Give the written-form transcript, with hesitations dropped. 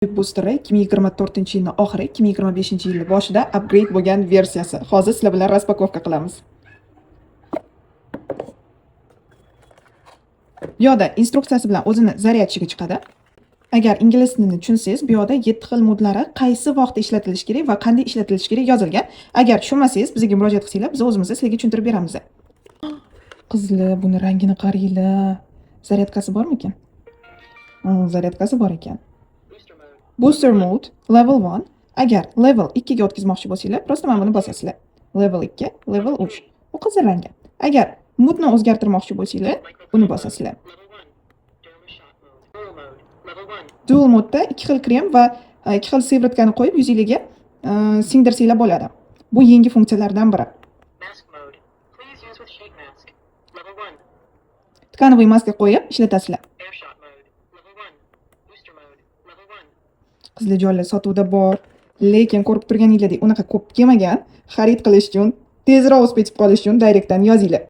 Boosteri 2024-yilni oxiri, 2025-yilni boshida upgrade bo'lgan versiyasi. Hozir sizlar bilan распаковка qilamiz. Bu yoqda instruksiyasi bilan o'zini зарядчиги chiqadi. Agar ingliz tilini tushunsangiz, bu yoqda 7 xil modlari qaysi vaqtda ishlatilishi kerak va qanday ishlatilishi kerak yozilgan. Agar tushunmasangiz, bizga murojaat qilsanglar, biz o'zimiz sizlarga tushuntirib beramiz. Qizlar, buni rangini qaranglar. Zaryadkasi bormikan? Zaryadkasi bor ekan. Booster mode level 1. Agar level 2 ga o'tkazmoqchi bo'lsanglar, просто mana buni bosasizlar. Level 2, level 3. Bu qizil rangga. Agar modni o'zgartirmoqchi bo'lsanglar, buni bosasizlar. Dual modda ikki xil krem va ikki xil сывороткani qo'yib yuzinglarga singdirsanglar bo'ladi. Bu yangi funksiyalardan biri. Mask mode. Please use with sheet mask. Level 1. Тканевый maska qo'yib ishlatasizlar. Airshot mode. Level 1. Booster mode. Level 1. Qizlarjonlar, sotuvda bor, lekin ko'rib turganinglardek unaqa ko'p kelmagan. Xarid qilish uchun, tezroq успеть qolish uchun direktdan yozinglar.